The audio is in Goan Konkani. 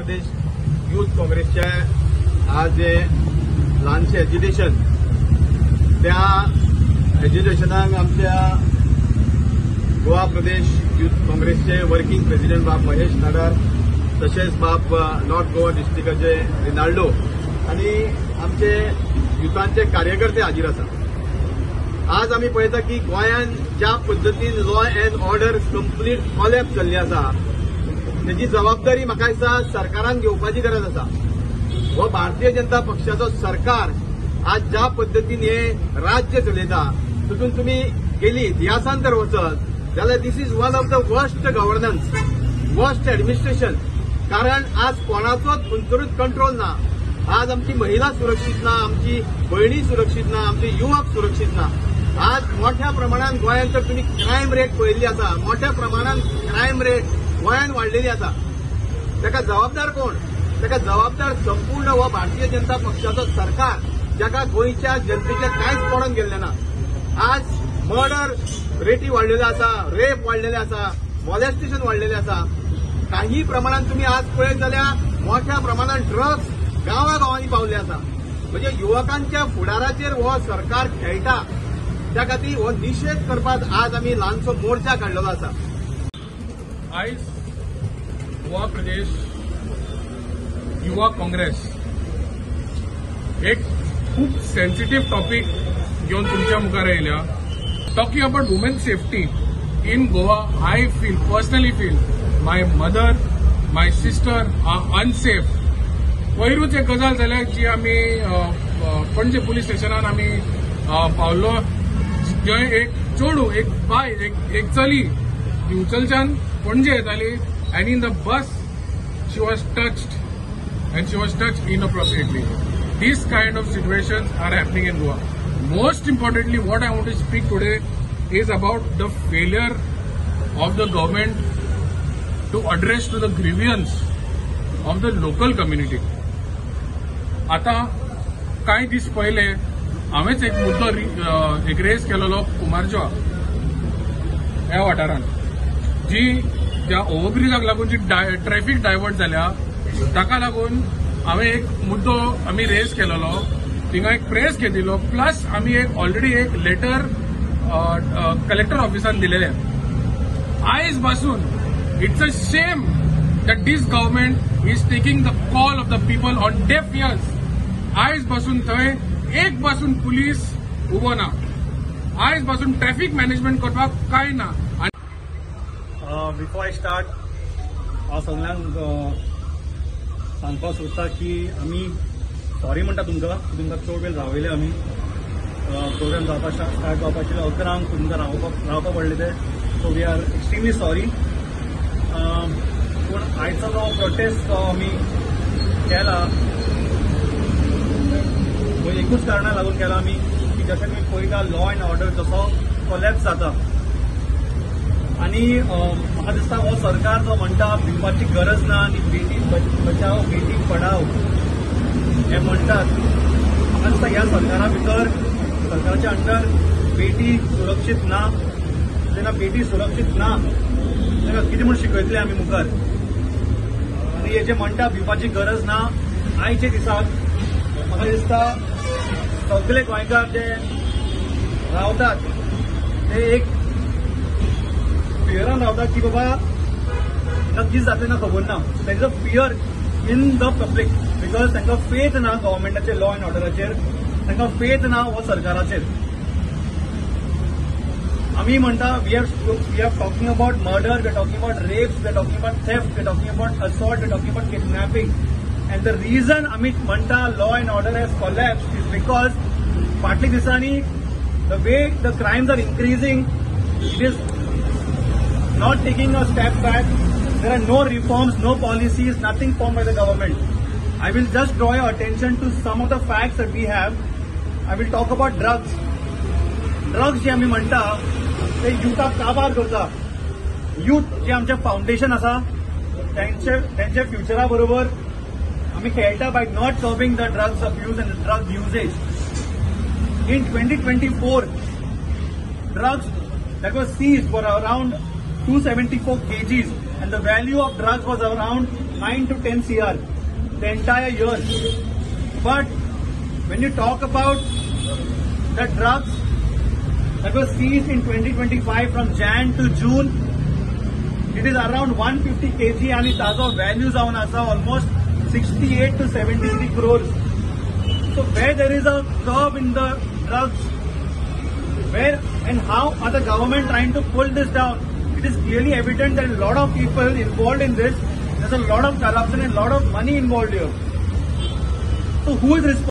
प्रदेश यूथ काँग्रेसचे आज जे ल्हानशें एजिटेशन, त्या एजिटेशनाक आमच्या गोवा प्रदेश यूथ काँग्रेसचे वर्किंग प्रेसिडेंट बाब महेश नाडार, तशेंच बाब नॉर्थ गोवा डिस्ट्रिक्टाचे रिनाल्डो आनी आमचे युथांचे कार्यकर्ते हाजीर आसा. आज आमी पळयता की गोंयांत ज्या पद्दतीन law and order complete collapse जाल्ली आसा, तेजी जबाबदारी म्हाका दिसता सरकारान घेवपाची गरज आसा. हो भारतीय जनता पक्षाचो सरकार आज ज्या पद्दतीन हे राज्य चलयता, तितून तुमी गेली इतिहासान जर वचत जाल्यार this is one of the worst governance, worst administration. कारण आज कोणाचोच खंयसरूच कंट्रोल ना. आज आमची महिला सुरक्षीत ना, आमची भयणी सुरक्षीत ना, आमचे युवक सुरक्षीत ना. आज मोठ्या प्रमाणात गोंयांत जर तुमी क्रायम रेट पळयल्ली आसा, मोठ्या प्रमाणात क्रायम रेट गोंयांत वाडलेली आसा. ताका जबाबदार कोण? ताका जबाबदार संपूर्ण हो भारतीय जनता पक्षाचो सरकार, जाका गोंयच्या जनतेचें कांयच पडून गेल्लें ना. आज मर्डर रेटी वाडलेल्यो आसा, रेप वाडलेले आसा, मॉलेस्टेशन वाडलेलें आसा. काही प्रमाणात तुमी आज पळयत जाल्यार मोठ्या प्रमाणात ड्रग्स गांवागांवांनी पावले आसा. म्हणजे युवकांच्या फुडाराचेर हो सरकार खेळटा. त्या खातीर हो निशेध करपाक आज आमी ल्हानसो मोर्चा काडलेलो आसा. आयज गोवा प्रदेश युवा काँग्रेस एक खूब सेन्सिटीव टॉपीक घेवन तुमच्या मुखार आयल्या. Talking about women safety in Goa, I feel personally feel my mother, my sister are unsafe. पयरूच एक गजाल जाल्या जी आमी पणजे पुलीस स्टेशनान आमी पावलो, जंय एक चेडूं, एक बायल, एक चली दिवचलच्यान पणजे येताली and in the bus she was touched and she was touched inappropriately. These kind of situations are happening in Goa. Most importantly, what I want to speak today is about the failure of the government to address to the grievance of the local community. आता कांय दीस पयले हांवेंच एक मुद्दो एक रेज केलेलो कुमारजुआ ह्या वाठारांत, जी ज्या ओव्हरब्रिजाक लागून जी ट्रॅफिक डायवर्ट जाल्या ताका लागून हांवें एक मुद्दो आमी रेज केलेलो, थिंगा एक प्रेस घेतिल्लो, प्लस आमी एक ऑलरेडी एक लेटर कलेक्टर ऑफिसान दिलेलें. आयज पासून it's a shame that this government is taking the call of the people on deaf ears. आयज पासून थंय एक पासून पुलीस उबो ना, आयज पासून ट्रॅफिक मॅनेजमेंट करपाक कांय ना. बिफोर I start, हांव सगल्यांक सांगपाक सोदता की आमी सॉरी म्हणटा तुमकां, तुमकां चड वेळ रावयले आमी. प्रोग्राम जावपा स्टार्ट जावपाचे 11 तुमकां रावपाक पडलें तें. So we are extremely sorry. पूण आयचो जो प्रोटेस्ट आमी केला तो एकूच कारणाक लागून केला आमी की जशें तुमी पळयता लॉ एंड ऑर्डर जसो कोलॅप्स जाता आनी म्हाका दिसता हो सरकार जो म्हणटा भिवपाची गरज ना आनी बेटी बचाव बेटी पढाव हे म्हणटात, म्हाका दिसता ह्या सरकारा भितर, सरकाराच्या अंडर बेटी सुरक्षीत ना. जेन्ना बेटी सुरक्षीत ना तेन्ना कितें म्हूण शिकयतले आमी मुखार? आनी हे जे म्हणटा भिवपाची गरज ना, आयच्या दिसाक म्हाका दिसता सगळे गोंयकार जे रावतात ते एक फियरान रावतात की बाबा नक्कीच जातलें ना खबर ना. There is a fear in the public because तांकां फेथ ना गव्हर्मेंटाचेर, लॉ एंड ऑर्डराचेर, तांकां फेथ ना हो सरकाराचेर. आमी म्हणटा we are talking about murder, we are talking about rapes, we are talking about theft, we are talking about assault, we are talking about kidnapping. And the reason आमी म्हणटा law and order has collapse is because फाटल्या दिसांनी the way the crimes are increasing, it is not taking a step back. There are no reforms, no policies, nothing formed by the government. I will just draw your attention to some of the facts that we have. I will talk about drugs. Drugs जे आमी म्हणटा ते युथाक काबार करता. युथ जे आमचें फावंडेशन आसा तेंचे फ्युचरा बरोबर आमी खेळटा by not curbing the drugs abuse and drug usage. In 2024 drugs that was seized were around 274 kgs and the value of drugs was around 9 to 10 CR the entire year. But when you talk about the drugs that was seized in 2025 from Jan to June, it is around 150 kg and ताजो value जावन आसा almost 68 to 73 crores. So where there is a curb in the drugs, where and how are the government trying to pull this down? It is clearly evident that a lot of people involved in this, there's a lot of corruption and a lot of money involved here. So who is responsible?